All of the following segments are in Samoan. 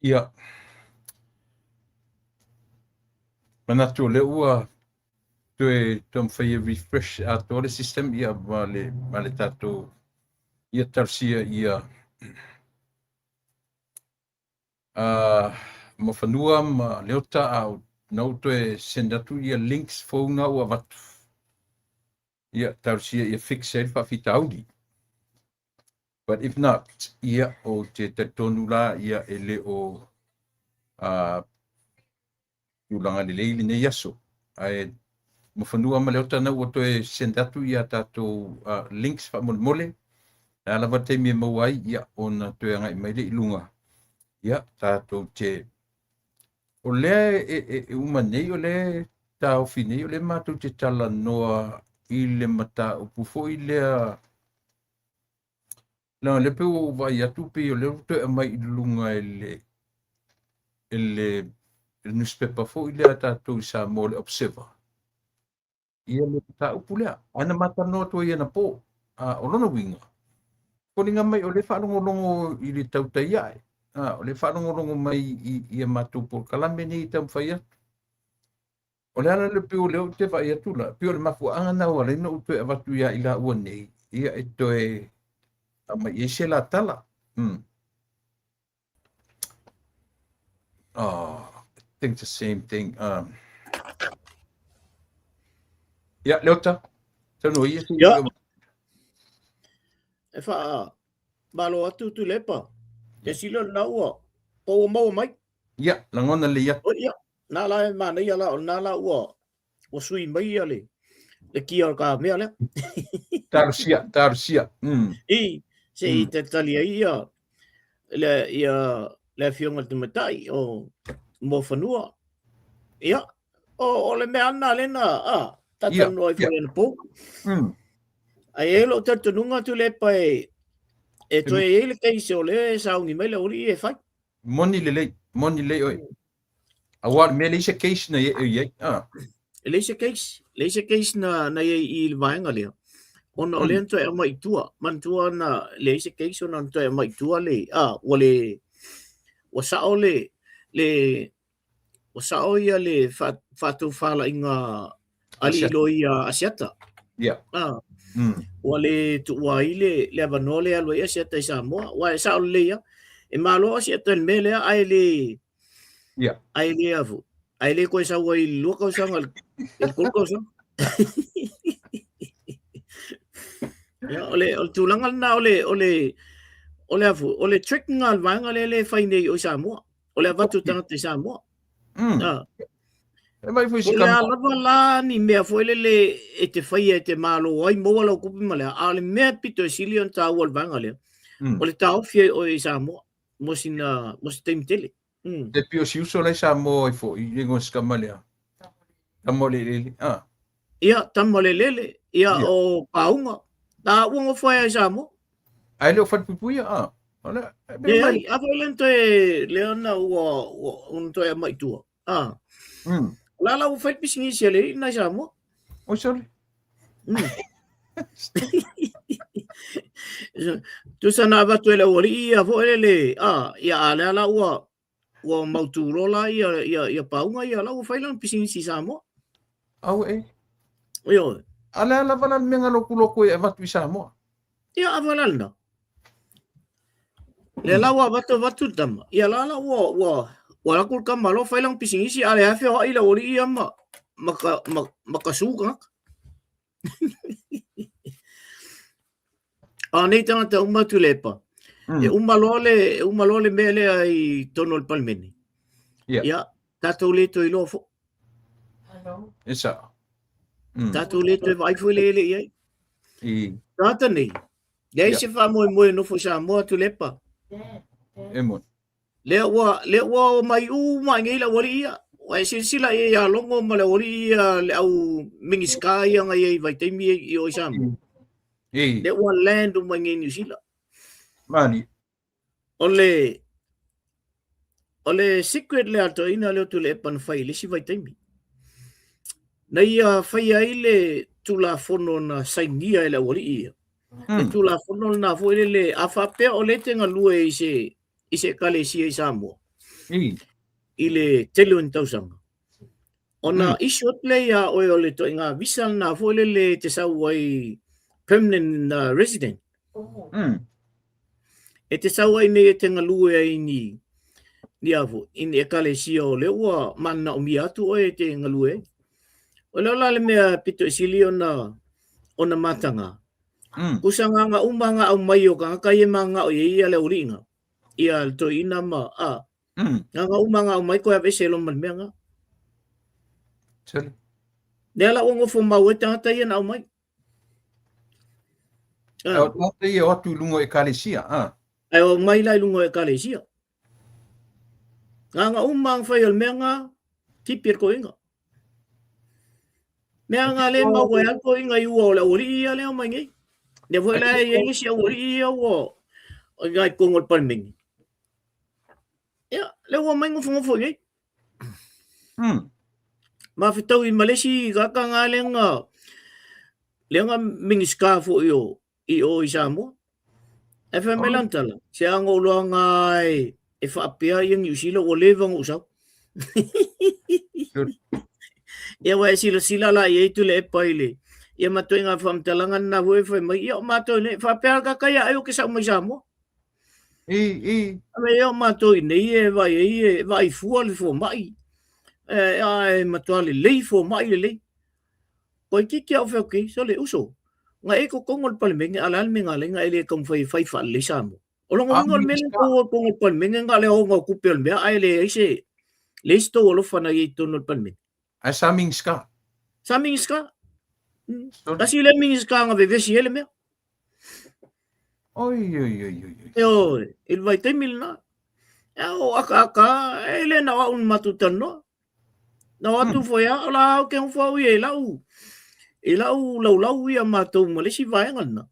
Ia, manatu o lea ua toe taumafai e refresh atoa le system ia ma le tatou ia talosia ia Muafanua ma Leota a na ua toe send atu ia links fou na ua avatu. Ia talosia ia fix ai le faafitauli. But if not, ia, ou te talitonu la ia e le o tulaga lelei lenei aso. Ae Muafanua ma Leota na ua toe send atu ia tatou links faamolemole. Le a lava le taimi e maua ai, ia, ona toe agai mai lea i luga. Ia, tatou te o lea e uma nei, o lea e taofi nei, o lea matou te talanoa i le mataupu foi lea. Leaga o lea pei ua ou vaai atu pei o lea ua toe aumai i luga e le newspaper foi lea a tatou i Samoa, le Observer. Ia le mataupu lea. Ae na matalanoa atu ai anapo. A, o lona uiga, foliga mai o lea faalogologo i le tautai ae. A, o lea faalogologo mai i a matou polokalame nei e taumafai atu. O le ala lea pei o lea ou te vaai atu la, pei o le mafuaaga na ua ala ai ona ou toe avatu ia i laua nei, ia e toe aumai i ai se la tala. Oh, I think it's the same thing. Ia, Leota, saunoa ia se Ia. E wha malo atu Tuilaepa. Te sila na ua po maua mai. Ia, lagona lelei atu. O ia, nā la e manaia la, o nā la ua sui mai ia le kia o ka mea lea. Talosia, talosia. I, se i te tali ai ia, le, ia, le afioga i le tamaitai o Muafanua. Ia, o le mea ana lena, a, tatalanoa ai foi anapo. Ai e lou talitonuga Tuilaepa e toe i ai le case o lea e sauni mai le aualii e fai. Moni lelei, moni lelei oe. Aua o le mea leai se case na i ai. Ah. E leai se case, leai se case na i ai i le vaega lea. Ona o lea na toe aumai i tua. Manatua na leai se case ona na toe aumai i tua le, ah, ua le, ua sao le, ua sao ia le faatofalaiga alii loia Asiata. Yeah. Ah. Ua le tuua ai le avanoa lea e alu ai Asiata i Samoa. Ua e sao lelei lava. E malo Asiata i le mea lea, ae le ae le afu. Ae le koe sau ai i le 2 tausaga, i le 3 tausaga. Ia, o le tulaga lena o le afu, o le trick lena a le vaega lea lea e fai nei i Samoa. O le avatu o tagata i Samoa. Ah. E mai foi si O le a lava la ni mea foi lele e te faia e te malo ai maua lau tupe ma lea, a o le mea pito e sili ona taua o le vaega lea, o le taofi ai oe i Samoa mo sina, mo se taimi tele. E pei o si uso la i Samoa ai foi, le igoa o si tama lea. Tama o le eleele. Ah. Ia, tama o le eleele, ia o Pauga. Na ua nofo ai i Samoa. Ae le o falepuipuia, ah. O le, e mea mai. Leai, a foi lea na toe, lea na ua na toe aumai i tua. Ah. O la la ua fai le pisinisi a le alii lena i Samoa. Oi sole. Tusa na avatu e le aualii ia foi lele, ah, ia a lea la ua mautu loa la ia Pauga ia la ua fai lana pisinisi i Samoa. Au e. Ioe. A le a lava la le mea na lotu e avatu i Samoa. Ia a la lena. Lea la ua avatu avatu le tama. Ia la la ua alu atu le tama loa fai lana pisinisi a lea feoai le aualii ia ma ka su tagata. A nei tagata uma Tuilaepa. E uma loa le e uma loa le mea lea i totonu o le Palemene. Ia, tatou le toe iloa foi. E sao. Tatou le toe vaai foi le ele i ai. Tagata nei, leai se faamoemoe e nofo i Samoa Tuilaepa. E moni. Lea ua omai uma i nei le aualii ia. Ua e silasila i ai ia Logo ma le aualii ia le au Minisita ia na i ai i vaitaimi i o i Samoa. Lea ua land uma i nei Niu Sila. Mani. O le secret lea a le toeaina lea o Tuilaepa na fai i le isi vaitaimi. Na ia faia ai le Tulafono na sainia e le aualii ia. Le Tulafono lena foi lele, a faapea o lea e te galue i se ekalesia i Samoa. I le tele o ni tausaga. Ona issue atu lea ia oe o le ituaiga visa lena foi lele e te sau ai permanent resident. E te sau ai nei e te galue ai i ni, ni a foi, i ni ekalesia o lea ua mananaomia atu oe e te galue ai. O lea la le mea pito i sili ona, ona mataga. Kusa nganga uma nga aumai o tagata ia e mananao i ai ia le auliiga, ia le toeaina ma, a, nganga uma nga aumai koe aveese loa ma le mea nga. Sole. Lea la ua nofo mau ai tagata ia na aumai. Ah. O tagata ia o atu i luga o ekalesia, a. Ai o mai la i luga o ekalesia. Nganga uma ang fai o le mea nga, tipi e le koinga. Mea nga le mau ai al koinga i ua o le aualii ia lea mai nei. Lea foi la e i ai le isi aualii ia ua o i ngai tonu o le Palemene. Ia, lea ua mai nofonofo i nei. Ma fetaui ma le isi tagata nga lea na lea na Minisita foi o i o i Samoa. Ae fai mai lana tala, se a na ou iloa na e faapea ia Niu Sila ua leva ona ou sau. Ia ua e silasila la i ai Tuilaepa i le ia ma ituaiga faamatalaga lena foi e fai mai, ia o matou nei, faapea tagata ia ai ou te sau mai Samoa. I, i. Ae ia o matou i nei e vaai ai e vaai fua le fomai. E, a e matua lelei fomai lelei. Toeitiiti au fai atu i ai, sole uso, na e i totonu o le Palemene, a o le a le mea na ala ai na e le taumafai e fai faalelei Samoa? O lona uiga o le mea lea na tou o i totonu o le Palemene na o le aoga o tupe o le mea ae leai se leai se tou alofa na i ai i totonu o le Palemene. Ae sa Minisita. Sa Minisita. Tasi lea Minisita na vevesi ai le mea. Oi, oi, oi, oi, oi. Ioe, i le vaitaimi lena. E o akaaka, e le na o au na matou talanoa. Na o atu foi a, o la au ke nofo au ia i lau, i lau laulau ia matou ma le isi vaega lena.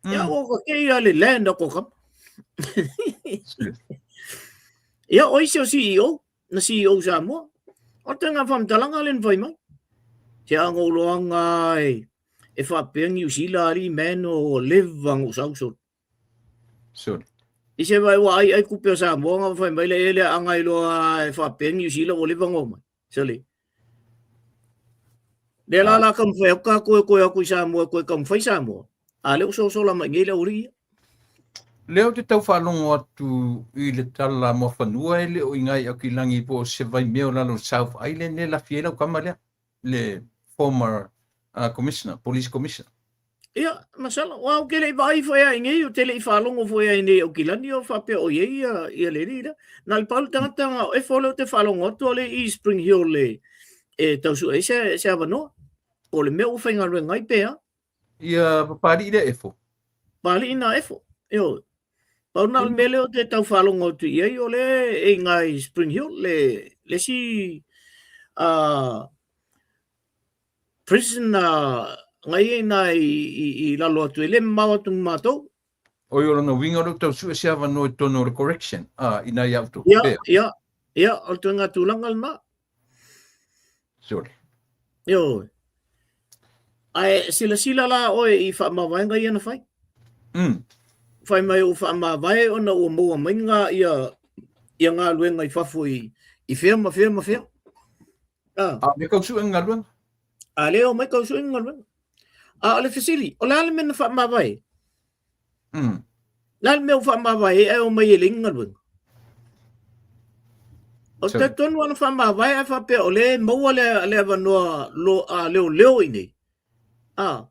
Ia ua ka kei ia le land o ko kama. Ia o isi o CEO, na CEO Samoa. O te ngā whamtalanga le na whai mai. Te anga o loanga e, e whapea New Zealand ali man o leva ngo sau so. Sorry. I se vai ua ai ai kupe o Samoa nga whai mai le ele anga i loa e whapea New Zealand o leva ngo mai. Sorry. Le la la ka mwhai ka koe koe aku i Samoa koe ka mwhai Samoa. A le uso uso la mai ngei le uri ia. Lea ou te tau faalogo atu i le tala muafanua e le o i ngai Aukilagi po o se vaimea o lalo o South Island lea e lafi ai lau kama lea, le former Commissioner, Police Commissioner. Ia, masalo, aua ou te le i vaai foi lava i nei, ou te le i faalogo foi lava i nei Aukilani o faapea o i ai ia, ia le alii lea. Na o le pau le tagata na o Efo lea ou te faalogo atu o lea i Spring Hill e, e tau sue ai se, se avanoa. Po o le mea ua faigaluega ai pe a. Ia Papalii lea Efo. Papalii na Efo, ioe. Pau na o le mea lea ou te tau faalogo atu i ai o lea e i ina i Spring Hill le, le isi prison na ia i ina i, i, i lalo atu e le mamao atu ma matou. Oi, o lona uiga o lea ua tau sue se avanoa i totonu o le correction, ina ia outou. Ia, ia, ia, o le ituaiga tulaga lena. Sorry. Ioe. Ae silasila la oe i faamavaega ia na fai. Fai mai ua faamavae ona ua maua mai ngā ia, ia galuega i fafo i, i fea ma fea ma fea. Ah. A me kau suenga galuega. A le o mai kau suenga galuega. A o le fesili, o le a le mea na faamavae? Le a le mea ua faamavae ai ae omai e leai ni galuega? O te talitonu ana faamavae ae faapea o lea e maua le, le avanoa lo, a leoleo i nei. A,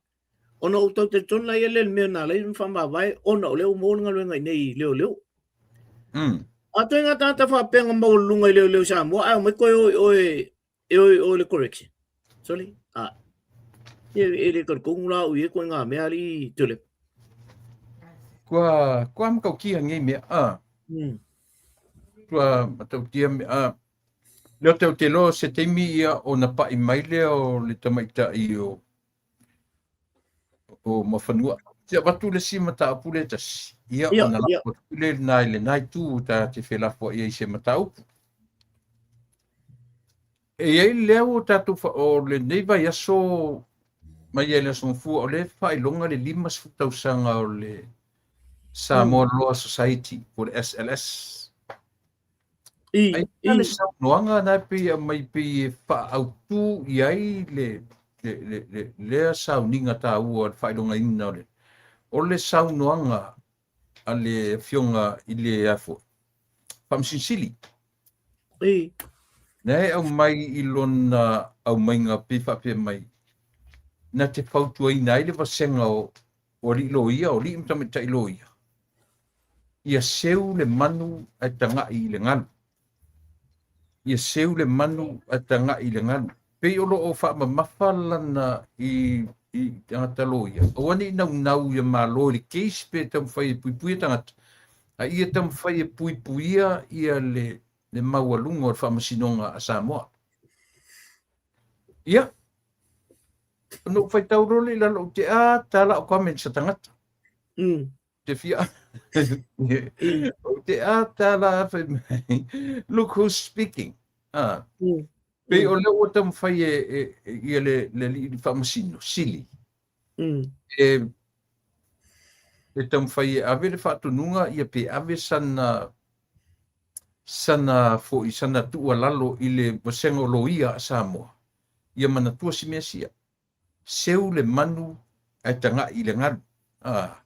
ona ou tau talitonu la ia lea le mea na ala ai ona faamavae ona o lea ua maua le galuega i nei i leoleo. A toe ngā tagata faapea nga maualuluga i leoleo i Samoa ae omai koe o i oe e o i oe le correction. Sorry. A, e, e le talitonu la au i e koe ngā mea ali Tulip. Kua, kua matautia nei mea, a. Kua matautia mea, a. Lea te o te loa se taimi ia o na pa'i mai lea o le tamaitai o, o Muafanua. Te avatu le isi mataupu lea e tasi, ia ona lafo atu lea lena i lena itu ta te felafoai ai i se mataupu. E i ai lea ua tatou fa, o lenei vaiaso mai ai le Aso Gafua, o lea e faailoga le 50 tausaga o le Samoa Law Society po o le SLS. Ai le saunoaga na e pei e aumai pei e faaautu i ai le le le lea sauniga taua o le faailogaina o le o le saunoaga a le afioga i le a foi Faamasino Sili. Na e aumai i lona aumaiga pei faapea mai na te fautuaina ai le vasega o o alii loia, o alii ma tamaitai loia, ia seu le manu ae tagai i le galu. Ia seu le manu ae tagai i le galu. Pei o lo o faamamafa lana i i tagata loia, aua ne i naunau ia Malo i le case pe taumafai e puipuia tagata, a ia taumafai e puipuia ia le le maualuga o le faamasinoga a Samoa. Ia, ona ou faitau loa lea i lalo, ou te ata lava o comments a tagata. Te fia ou te ata la fai mai, look who's speaking. Ah. Pei o lea ua taumafai e, e, e ia le, le alii faamasino, sili. E, e taumafai e ave le faatonuga ia pe ave sana sana foi sana tuualalo i le vasega o loia a Samoa ia manatua si mea sia. Seu le manu ae tagai i le galu. Ah.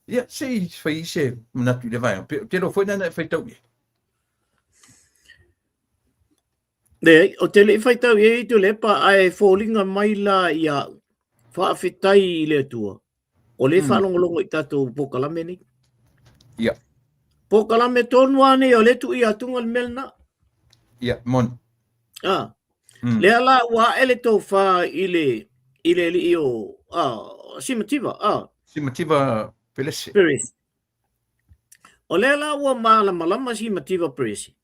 Ia, se i fai se manatu i le vaega. Pe, te iloa foi nana e faitau i ai. Leai, ou te le i faitau i ai Tuilaepa, ae foliga mai la ia au, faafetai i le Atua, o lea e faalogologo i tatou polokalame nei. Ia. Polokalame tonu lava nei, o lea e tuuia atuga le mea lena. Ia, moni. Ah. Lea la ua ae le tofa i le i le alii o ah, Simativa, ah. Simativa Pelese. Pelese. O lea la ua malamalama Simativa Pelese.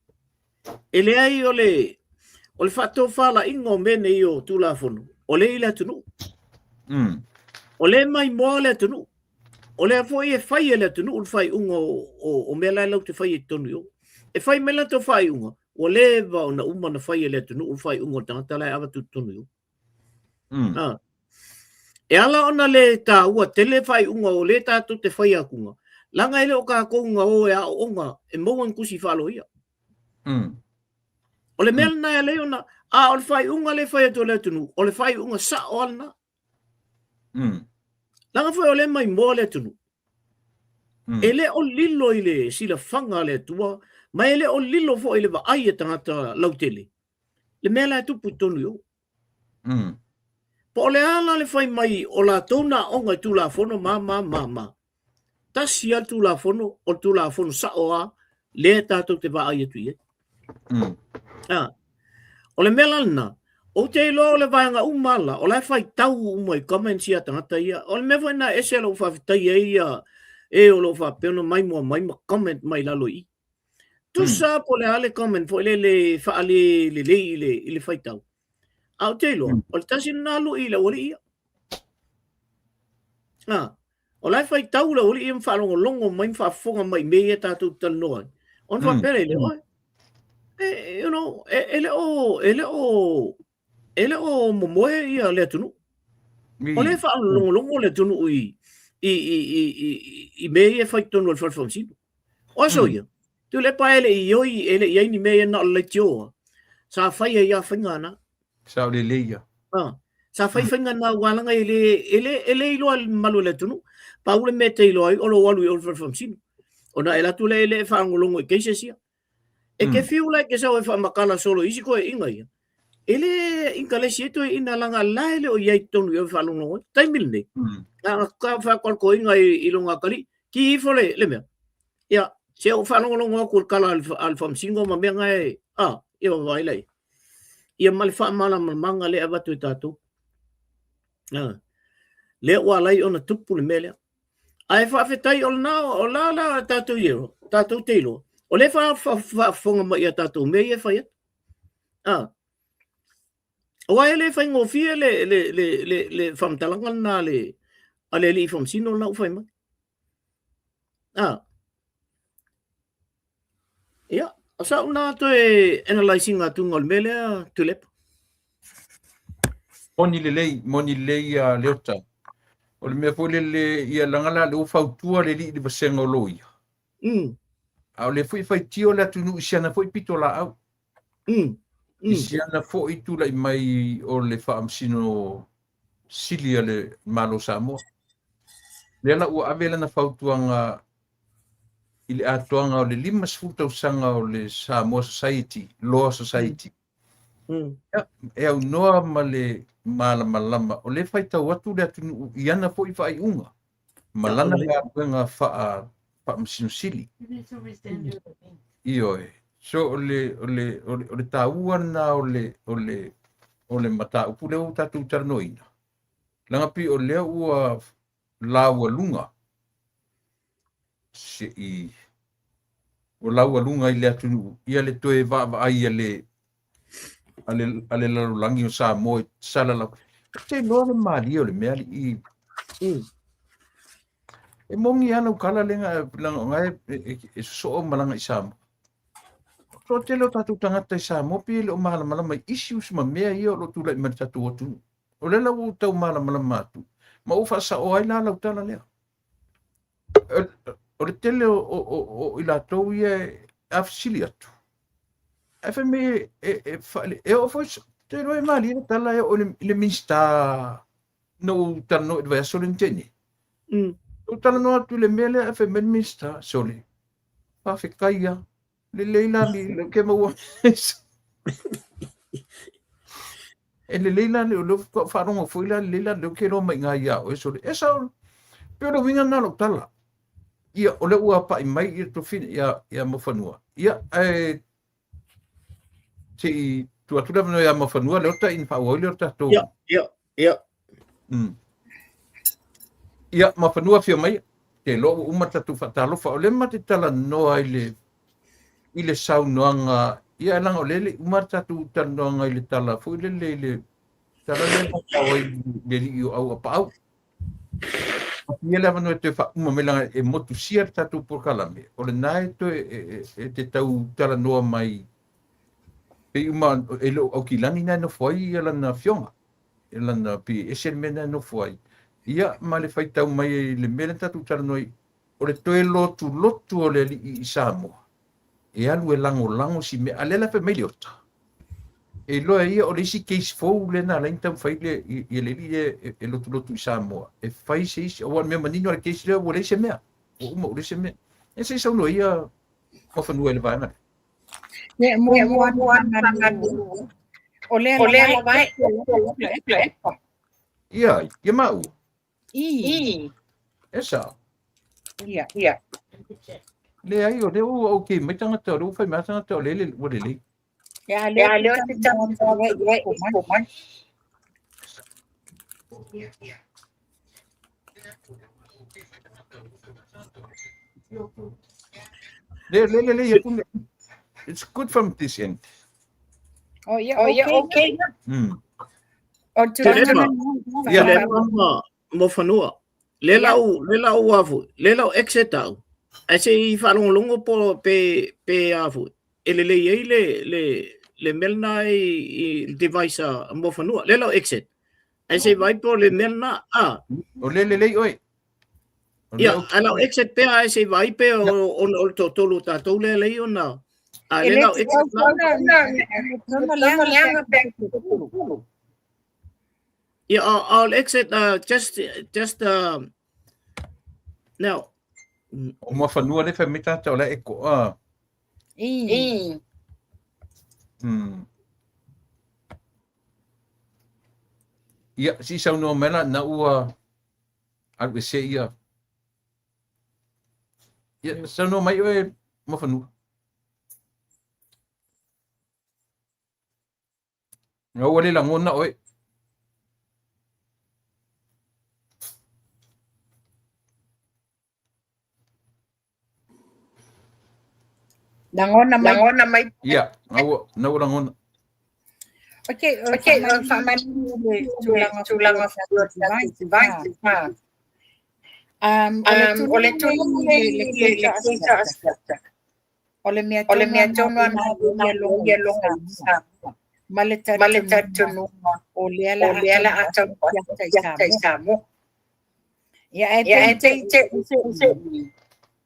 E leai o le o le faatofalaiga o mea nei o Tulafono, o lea i le atunuu. O lea e maimoa le atunuu. O lea foi e fai e le atunuu le faaiuga o, o, o mea la e latou te fai i totonu i o. E fai mai latou faaiuga, ua leva ona uma ona fai e le atunuu le faaiuga o le tagata la e avatu i totonu i o. Ah. E ala ona le taua tele faaiuga o lea tatou te fai atuga, leaga e le o kākou na o e aooga e maua ni tusi faaloia. O le mea lena e ala ai ona, a o le faaiuga lea e fai atu e le atunuu, o le faaiuga sao lava lena. Leaga foi o lea e maimoa le atunuu. E le o lilo i le silafaga a le Atua, ma e le o lilo foi i le vaai a tagata lautele, le mea la e tupu i totonu i o. Po o le a la le fai mai o latou na aoga i Tulafono ma ma ma ma. Tasi lava le Tulafono, o le Tulafono sao lava lea tatou te vaai atu i ai. Ah. O le mea la lena, ou te iloa o le vaega uma la, o la e faitau uma i comments ia tagata ia. O le mea foi lena e ese lou faafetai ai ia e o lo o faapea ona maimoa mai ma comment mai lalo i i. Tusa po o le a le comment foi lele e faalelelei i le, i le faitau. A ou te iloa, o le tasi lena lui i le aualii ia. Ah, o la e faitau le aualii ia ma faalogologo mai ma faafofoga mai i mea ia tatou te talanoa ai. Ona faapea lea, oe, e, you know, e, e le o, e le o, e le o momoe ia le atunuu. O lea e faalogologo le atunuu i, i, i, i, i, i mea ia e fai totonu o le fale faamasino. O aso ia, Tuilaepa e le i oi, e le i ai ni mea ia na o le leitioa. Sa fai ai a faiga na. Sa o le leia. Ah, sa fai faiga na ua langa e le, e le, e le iloa le mamalu o le atunuu. Pau le mea e te iloa ai, o lou alu i o i le fale faamasino. Ona e alu atu lea e le faalogologo i cases ia. E ke fiu la e ke sau e faamatala solo i isi toeaiina ia. E le inkalesi ai toeaiina leaga la e le o i ai i totonu i o e faalogologo ai. Taimi lenei, na ona faatoatoina i lona atalii, ki ifo le, le mea. Ia, se ou faalogologo atu i le tala a le faamasino ma mea na e, a, ia vaavaai la i ai. Ia ma le faamalamalamaga lea e avatu e tatou. A, lea ua ala ai ona tupu le mea lea. Ae faafetai o lena, o la la tatou i tatou te iloa, o lea e faafofoga mai ia tatou mea ia e fai atu. A, aua e le faigofie le, le, le, le, le faamatalaga lena a le, a le alii faamasino lena ua fai mai. A, ia, o sau lena toe analyse ina atuga o le mea lea, Tuilaepa. Moni lelei, moni lelei ia Leota. O le mea foi lele, ia leaga la lea ua fautua le alii i le vasega o loia. A o lea foi e faitio le atunuu i siana foi pitolaau. I siana foi tulai mai o le Faamasino Sili a le Malo o Samoa. Lea la ua ave lana fautuaga i le atoaga o le 50 tausaga o le Samoa Society, Law Society. Ia, e aunoa ma le malamalama o lea e faitau atu le atunuu i ana foi faaiuga ma lana galuega faamasino sili. Ioe. So o le, o le, o le, o le taua lena o le, o le, o le mataupu lea ua tatou talanoaina. Leaga pei o lea ua laualuga se'i ua laualuga i le atunuu ia le toe vaavaai a le a le, a le lalolagi o Samoa i salalau. Ou te iloa le malie o le mea alii. E moni lava lau tala lea leaga o na e sosoo malaga i Samoa. O le toatele o tatou tagata i Samoa pei e le o malamalama i issues ma mea ia o lo o tulai mai i le tatou atunuu. O lea la ua ou tau malamalama atu ma ou faasaoa ai la lau tala lea. O le tele o i latou ia a fesili atu, ae fai mai e oo foi, te iloa e malie le tala e oo i le Minisita na ou talanoa i le vaiaso lea na tea nei. Ou talanoa atu i le mea lea ae fai mai le Minisita, sole, faafetai lava. Lelei la le ke maua. E lelei la le leo faalogo foi la lelei la leo ke loa mai ngai ia oe sole. E sao pe o le uiga na lou tala. Ia o lea ua pai mai ia tofi ia ia Muafanua. Ia ae se i tuu atu le avanoa ia Muafanua Leota ina faaauau ai lea o le tatou. Ia, ia, ia. Ia, Muafanua afio mai. Te iloa ua uma le tatou faatalofa. O lea ma te talanoa i le i le saunoaga, ia leaga o lea e le i uma le tatou talanoaga i le tala foi lele i le tala lea na tau ai le alii o Auapaau. Ia le avanoa e toe faauma mai leaga e motusia le tatou polokalame, o lena e toe e te tau talanoa mai pei uma e le o Aukilani na e nofo ai ia lana afioga. E lana pei e ese le mea na e nofo ai. Ia ma le faitau mai i le mea lea na tatou talanoa ai, o le toe lotulotu o le alii i Samoa, e alu e lagolago si mea, a lea la fai mai Leota, e iloa e ia o le isi case fou lea na ala ai ona taumafai le, ia le alii lea e lotulotu i Samoa, e fai se isi, aua o le mea manino o le case lea ua leai se mea, ua uma ua leai se mea. E se i saunoa ia Muafanua i le vaega lea. Ia, muamua o lea lava e. Ia, ia maua. I. E sao. Ia. Ia. Leai, o lea ua okay mai tagata, o lea ua fai mai tagata o lea ua lelei. Ia, lea lea te tau mai. Le, le, le, le, it's good from this end. Oh, yeah, oh, yeah, okay. O tulaga Ia ma Muafanua. Le lau le lau afu, le lau exit au. Ae se i faalogologo po pe pe afu e lelei ai le le le mea lena i le device a Muafanua. Le lau exit. Ae se i vaai po le mea lena a. O le lelei oe. Ia, a lau exit pea ae se i vaai pe o o le toatolu o tatou lea lei ona a le lau exit Yeah, I'll exit just now. O Muafanua le fai mai tātou o la e koa. I. Ia, si saunoa mai la, na ua alu ese ia. Ia, saunoa mai oe Muafanua. Na ua le lagona oe. Lagona mai. Lagona mai. Ia, na ua, na ua lagona. Okay, Okay, o faamanino le tulaga tulaga device. O le tulaga le le case a Asiata. O le mea O le mea tonu a na ia logo ia Samoa. Ma le Ma le talitonuga o lea la o lea la a tau i Samoa. Ia Ia e te te te se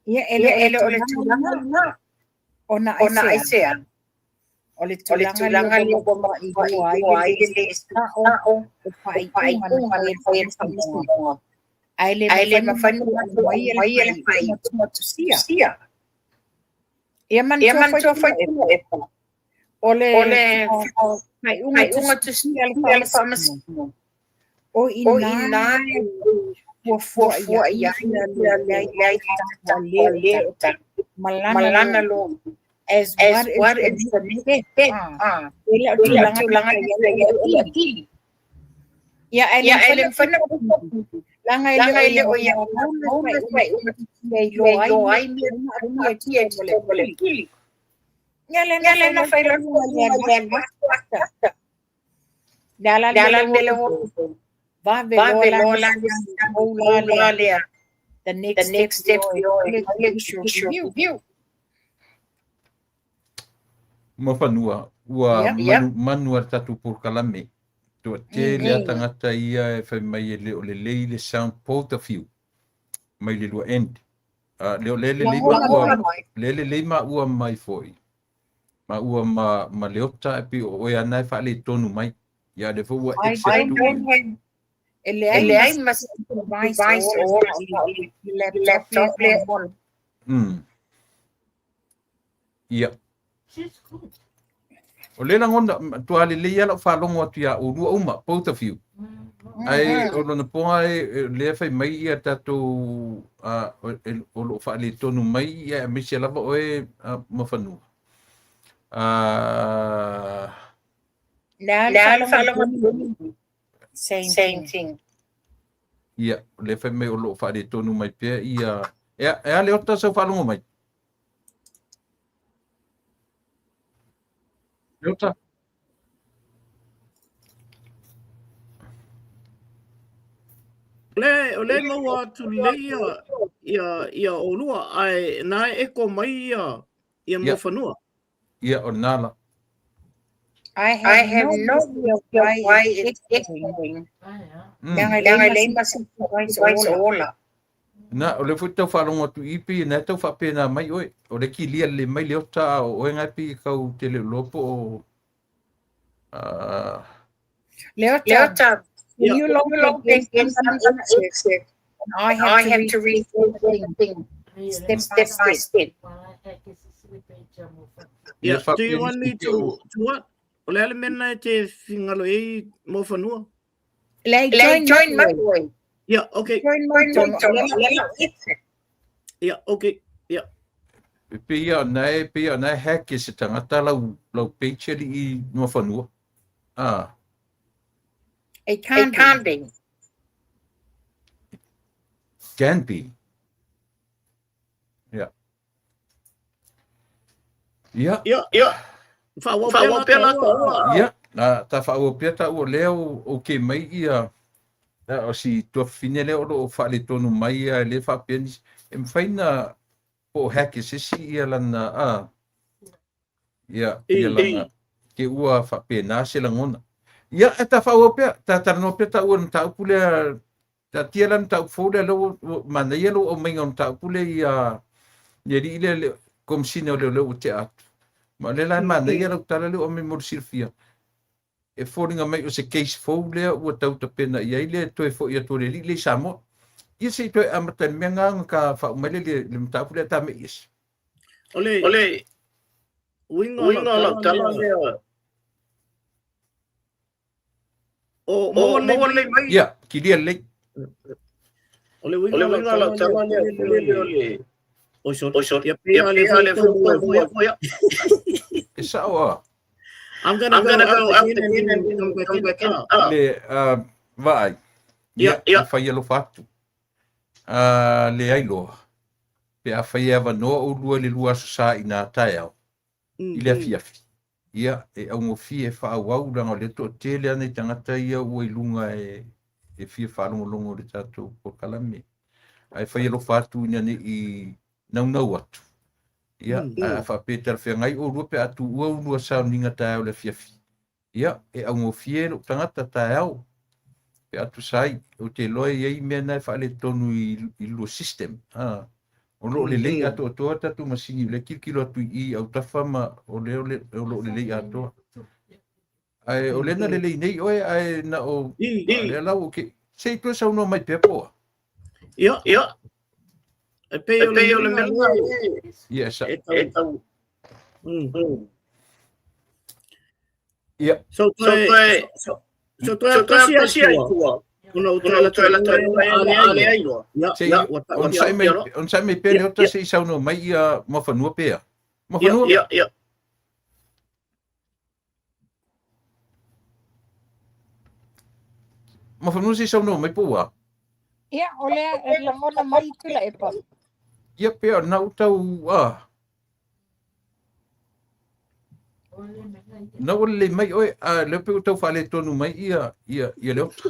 Ia, e le o le tulaga lena. Ona aisea? O le tulaga lea ua maailoa ai le le sao o faaiuga na fai e le Faamasinoga, ae le mafai ona matou aumaia le faaiuga tusia. Ia manatua foi Tuilaepa, o le faaiuga tusia a le Faamasinoga, o i ina e fuafua i ai le aiatatau a le ma lana loia as what is the next step. E le o tulaga na i ai o le apili. Ia, ae le mafai ona leaga e le o ia matou le faaiuga e iloa ai mea na aafia i totonu o le apili. Ia, lea na fai loa le alu atu. Le a la le mea lea ua vave loa la le lea. The next step le judicial review. Muafanua, ua manu a le tatou polokalame. Toatele a tagata ia e fai mai e le o lelei le sound both of you mai le lua end. Le o le lelei maua, le lelei maua mai foi. Maua ma Leota e pei o oe lava na e faaletonu mai. Ia lea foi ua ese atu. E leai ma se device o ola i le laptop lea. Ia. O lea lagona, matua lelei lava lau faalogo atu ia oulua uma, both of you. Ae o lona poga e lea fai mai ia tatou o lo o faaletonu mai ia aemaise lava oe Muafanua. Le a le faalogo Same thing. Ia, o lea fai mai o lo o faaletonu mai pea ia e a Leota sau faalogo mai? Leota. O le maua atu lelei ia oulua, ae na e echo mai ia Muafanua. Ia, o lena la. I have no idea why it's echoing. Leaga e leai ma se device o ola. Na, o lea foi tau faalogo atu i pei na e tau faapena mai oe. O le kilia lelei mai Leota a o oe ngai pei e kau te le iloa po o Leota, you log back in, I'm gonna exit. And I have to read everything step by step. Yeah, do you want me to what? O le a le mea na e te fingalo ai Muafanua? Lei join mai oe. Yeah, okay. Join mai tonu. Yeah, okay. Yeah. E pei ia na e pei ia na e hack e se tagata lau page alii Muafanua. Ah. It can, it can be. Can be. Yeah. Ia. Ia, ia. Whaawau pea la taua. Ia, na ta whaawau pea taua lea o ke mai ia o si tuafafine lea o lo o faaletonu mai ia e le faapea nisi. E mafai na po o hack e se isi ia lana a ia ia lana ke ua faapena se lagona. Ia, e ta whaawau pea, ta talanoa pea taua i le mataupu lea. Taatia la le mataupu fou lea, lea ua manaia lou aumaiga o le mataupu lea i le alii lea, le Komesina o Leoleo ua tea atu. Ma o lea la e manaia lau tala lea ua aumai mo le silafia. E foliga mai o se case fou lea ua tau tapena i ai le toe foi atu o le alii lea i Samoa. Ia se i toe amata i le mea lena ona ta faauma mai lea le mataupu lea ta mei ese. O le uiga o lau tala lea, O maua lelei mai. Ia, kilia lelei. O le uiga o lau tala lea, o le Oi sorry. Ia pea le fua ia. E sao a. I'm gonna go out again and come back in. Le vaai. Ia, e fai alofa atu. Leai loa. Pe afai e avanoa oulua i le 2 aso sa ina taeao i le afiafi. Ia, e augofie e faaauau leaga o lea toatele lava nai tagata ia ua i luga e fia faalogologo i le tatou polokalame. Ae fai alofa atu ina ne i naunau atu. Ia, ae a faapea e talafeagai oulua pe a tuua oulua sauniga taeao i le afiafi. Ia, e augofie lou tagata taeao pe a tusa ai. Ou te iloa e i ai mea na e faaletonu i lua system. O lo o lelei atoatoa tatou masini o lea e tilotilo atu i i autafa ma o lea o lo o lelei atoa. Ae o lea na lelei nei oe ae na o lea la ua ke se i toe saunoa mai pea po o a? Ia, ia. E pei o le mea lena Ia, sa. e tau. Ia. So toe so toe tasi ai tua. Ona o toe la ale ai loa. Ia, Se i ia, ua on sai mai on sai mai pea le ota se i saunoa mai ia Muafanua pea. Muafanua? Ia, ia. Muafanua se i saunoa mai po o a? Ia, o lea e lagona mai Tuilaepa. Ia pea na ou tau a. Na ua lelei mai oe, a lea pei ua tau faaletonu mai ia ia ia le ota.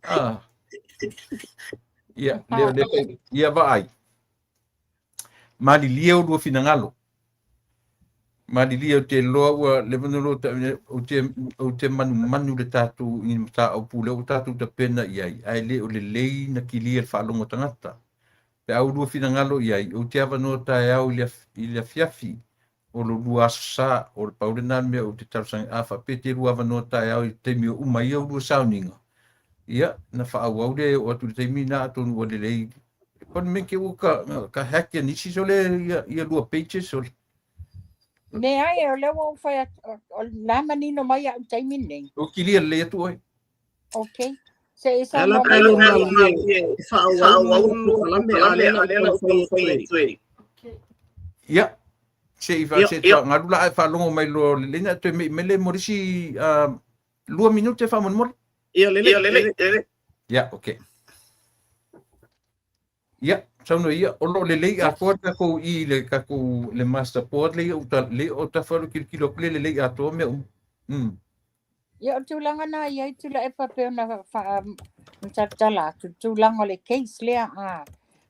Ah. Ia, lea lea pei ia vaai. Malilie o lua finagalo. Malilie ou te iloa ua leva ona lua ou te ou te manumanu i le tatou i ni mataupu lea ua tatou tapena i ai, ae le o lelei na kilia i le faalogo a tagata. Pe a ua lua finagalo i ai, ou te avanoa taeao i le, i le afiafi o lo lua aso sa, o le pau lena mea ou te talosaga, a faapea e te lua avanoa taeao i le taimi o uma ai au lua sauniga, ia, na faaauau lea e oo atu i le taimi lena atonu ua lelei. Pau le mea ke ua ka, ka hack ia nisi sole ia, ia lua pages o le. Leai, o lea ua ou fai atu, o la manino mai au i le taimi lenei. Ua kilia lelei atu oe. Okay. Se i Ala saunoa mai pelo oe. malie e faaauau polokalame a lea na ou taumafai atu ai. Ia, se i fa, se i galu la ae faalogo mai loa lelei na toe mei mai le mo le isi 2 minute faamolemole. Ia lelei, lelei. Ia, okay. Ia, saunoa ia, o lo o lelei atoa le tatou i le tatou le master board lea i uta, lea o tafa o le tilotilo atu lea lelei atoa mea uma. Ia, o le tulaga na i ai Tuilaepa pei ona faamatalatala atu, le tulaga o le case lea, a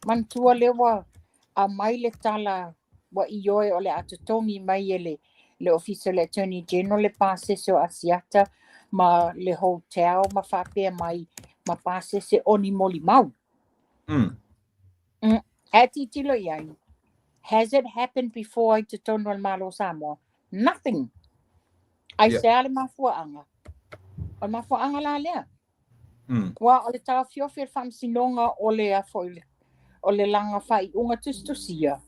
manatua lea ua aumai le tala ua ioe o le a totogi mai e le le Ofisa o le Attorney General le pasese o Asiata ma le hotel ma faapea mai ma pasese o ni molimau. Ae tilotilo i ai, has it happened before i totonu o le Malo o Samoa? Nothing. Aisea le mafuaaga? O le mafuaaga la lea. Aua o le taofiofi o le faamasinoga o le a foi o le laga faaiuga tusitusia.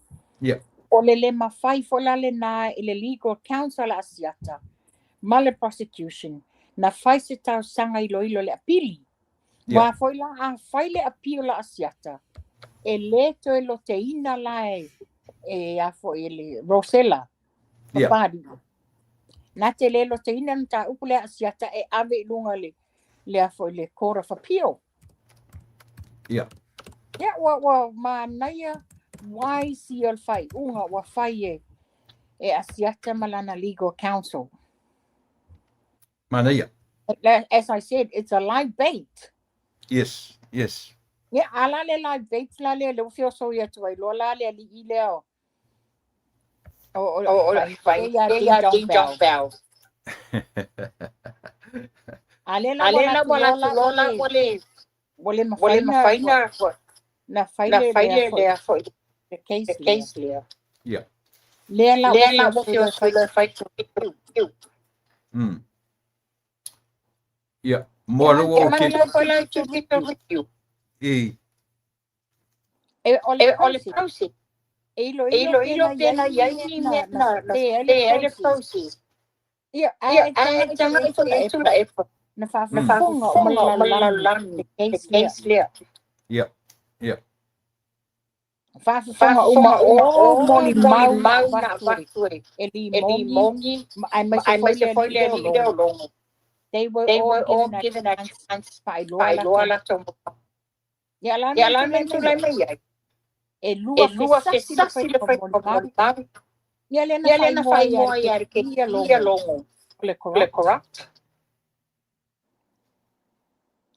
O le le mafai foi la lena i le legal counsel a Asiata ma le prosecution na fai se talosaga iloilo i le apili. Aua foi la a fai le appeal a Asiata, e le toe loteina la e a foi e le Rosella Papali'i. Na te le loteina le mataupu lea a Asiata e ave i luga le le a foi le Court of Appeal. Ia, ua manaia wise ia o le faaiuga ua fai e Asiata ma lana legal counsel. Manaia. As I said, it's a live bait. Yes, yes. Ia, a la le live bait la lea, le ua feosoi atu ai loa la le alii lea o o ia Ding Dong Bell. A lea la ua alu atu loa la ua le mafai na fai le foi le case lea. Lea la ua feosoi loa e fai review. Ia, mo alo ua okay. E. E o le process. E iloilo pe na i ai ni mea na te ai le process. Ia, ae taga i foi e tula e na faafofoga o ma lalolagi le case lea. Ia, ia. Faafofoga uma o molimau na avatu e Limogi, aemaise foi le alii lea o Logo. They were all given a chance faailoa latou. Ia, la mea tulai mai ai. E lua fesasi le fai o molimau. Ia lea na faaigoa ia le keiki ia Logo. O le corrupt.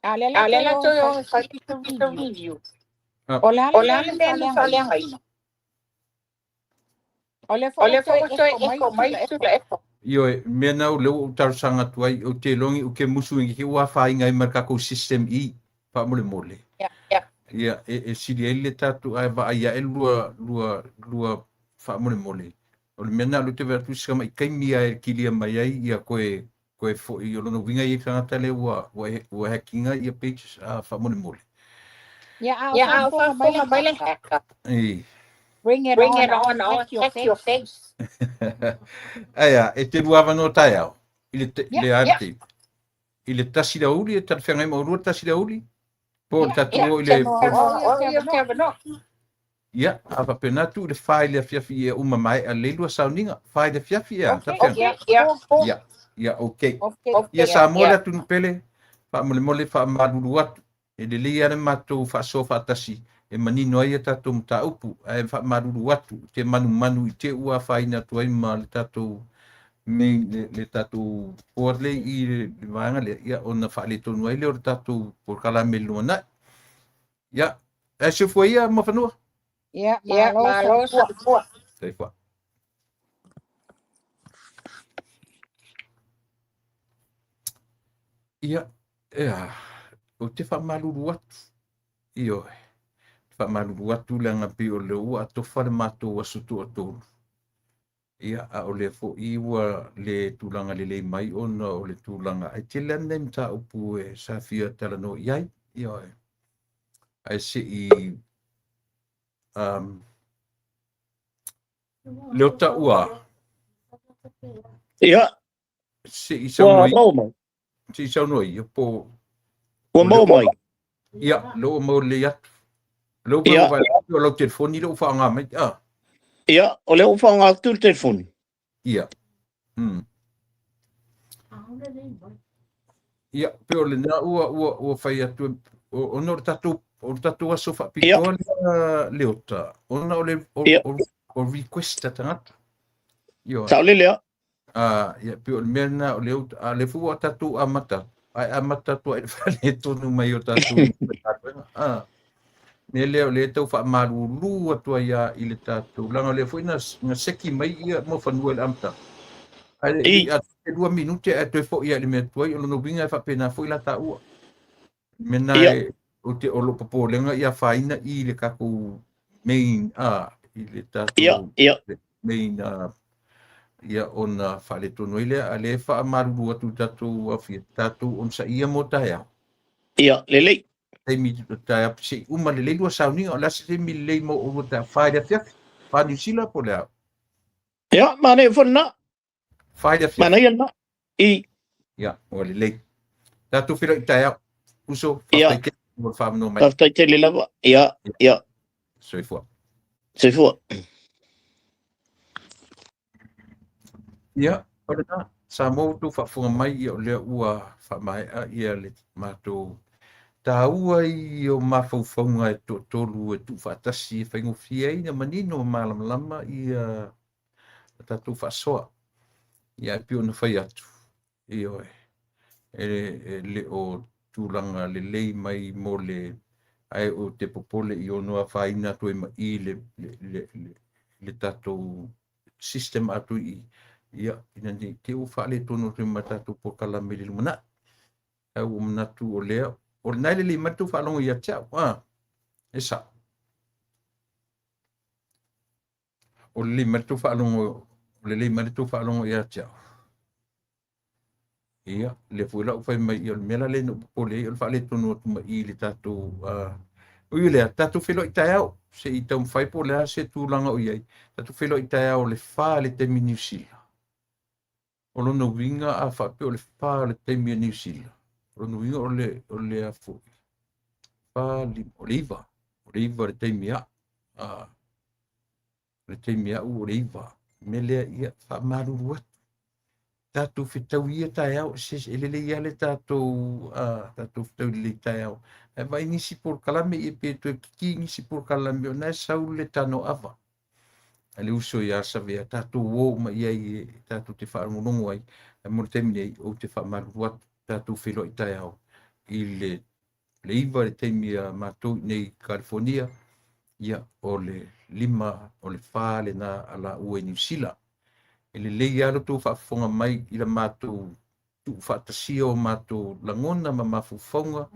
A lea la toe o e fai review. O le a le mea na faaleagaina? O lea foi ua toe eko mai Tuilaepa. Ioe, mea na o lea ua ou talosaga atu ai, ou te iloa ou te musu i ke ua afaina ai ma le tatou system i faamolemole. Ia, e sili ai le tatou ae vaai ae lua lua lua faamolemole. O le mea lena o lea ou te vaai atu si tamai taimi lava e kilia mai ai ia toe toe foi. O lona uiga e i ai tagata lea ua ua ua hack ina ia pages a faamolemole. Ia, a o Ia, a o faafofoga mai le faafofoga mai le hacker. hacker. Ei. Bring it Bring on, it I'll on, I'll hack your hack your face. face. Ae a, e te lua avanoa taeao i le te, Ia, le yeah. I le 1 le aoauli e talafeagai ma oulua le 1 le aoauli po o le ia, tatou Ia, o i le avanoa o o ia ia te te avanoa. avanoa. Ia, a faapena atu i le 4 i le afiafi ia uma maea lelei lua sauniga 4 i le afiafi ea, Okay, talafeagai. ia, Okay, ia, 4. 4. Ia, ia, okay. Okay. Ia Okay, Samoa le ia. atunuu pele, faamolemole faamalulu atu, e lelei lava le matou faasoa faatasi e manino ai a tatou mataupu, ae faamalulu atu te manumanu i te ua afaina atu ai ma le tatou me le tatou board lea i le vaega lea, ia ona faaletonu ai lea o le tatou polokalame i le lumanai. Ia, ae soifua ia Muafanua. Ia, Ia, malo malo soifua. soifua. Soifua. Ia, ea, ou te faamalulu atu, ioe, faamalulu atu leaga pei o le ua atofa le matou aso toatolu. Ia, a o lea foi ua le tulaga lelei mai ona o le tulaga ae tele lava nai mataupu e sa fia talanoa i ai. Ioe, ae se i Leota ua Ia, se i ua saunoa maua mai. se i saunoa ia po Ua o le maua mai. Ia, lea ua maua lelei atu. Lea ua Ia, vaai atu o lau telefoni lea ua faaaoga mai. Ah, ia, o lea ua faaaoga atu le telefoni. Ia. Ia, pe o lena ua ua ua fai atu ona o le tatou aso Ia, faapitoa lea Leota, ona o le ia, o request a tagata. Ioe. Sao lele a. Ah, ia, pe o le mea lena o lea a lea foi ua tatou amata, ae amata atu ai i le faaletonu mai o tatou galuega. Ah, mea lea o lea e tau faamalulu atu ai lava i le tatou, leaga o lea foi na seki mai ia Muafanua i le amataga. Ae le I, i atoa 2 minute ae toe foi lava i le mea tuai, o lona uiga e faapena foi la taua. Mea na ia, e o te o lou popolega ia afaina i le tatou main a i le ia, tatou ia, main a ia ona faaletonu ai lea, a lea e faamalulu atu i tatou afia, tatou onosaia mo taeao. Ia, lelei. Taimi taeao se i uma lelei lua sauniga, o le a se taimi lelei mo oulua taeao, 4 i le afiafi, 4 Niu Sila po o le a? Ia, manaia foi lena. 4 i le afiafi. Manaia lena. I, Ia, ua lelei. Tatou feiloai i taeao. Uso, ia, faafetai tele mo le faamanoa mai. Faafetai tele lava. Ia, Ia, ia, soifua. Soifua. Ia, o lena, Samoa ua outou faafofoga mai, ia o lea ua faamaea ia le matou taua i o mafaufauga e toatolu e tuufaatasi e faigofie ai na manino ma malamalama ia tatou faasoa. Ia, e pei ona fai atu, ioe, e le o tulaga lelei mai mo le, ae o te popole i ono afaina atu ai ma i le tatou system atu i ia, ina nei te ua faaletonu atu ai ma tatou polokalame i le lumanai. Ae ua manatu o lea, o lena e lelei mai le tou faalogo ia te au. Ah, e sao. O lelei mai le tou faalogo, o lelei mai le tou faalogo ia te au. Ia, lea foi la ua fai mai, ia o le mea la lea na ou popole ai, o le faaletonu atu ma i le tatou, ui o lea, tatou feiloai taeao, se i taumafai po o le a se tulaga o i ai, tatou feiloai taeao o le 4 le taimi Niu Sila. O lona uiga a faapea o le 4 o le taimi a Niu Sila, o lona uiga o le a foi, 4, 5, o le 9, o le 9 le taimi a, o le taimi a'u o le 9. Mea lea, ia, faamalulu atu. Tatou fetau ia taeao, se e lelei lava le tatou, tatou fetau lelei taeao. Ae vaai nisi polokalame, ia pe toe kiki nisi polokalame, o na e sau le tano ava. A le uso ia Savea, tatou o uma i ai e tatou te faalogologo ai. Ae mo le taimi nei, ou te faamalulu atu, tatou feiloai taeao i le 9 le taimi a matou i nei i California, ia, o le 5, o le 4 lena a laua i Niu Sila. E lelei lava lo outou faafofoga mai i la matou Tuufaatasia o matou lagona ma mafaufauga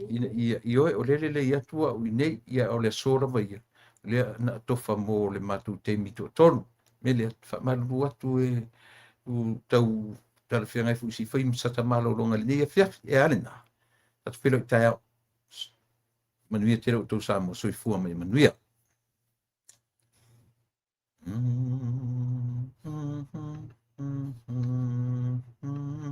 ina ia ioe o lea e lelei atu au i nei, ia o le aso lava ia lea na atofa mo le matou taimi toatolu. Me lea faamalulu atu e u tau talafeagai foi se i fai ma sata malologa i lenei afiafi. E a lena? Tatou feiloai taeao. Manuia tele outou Samoa. Soifua ma ia manuia.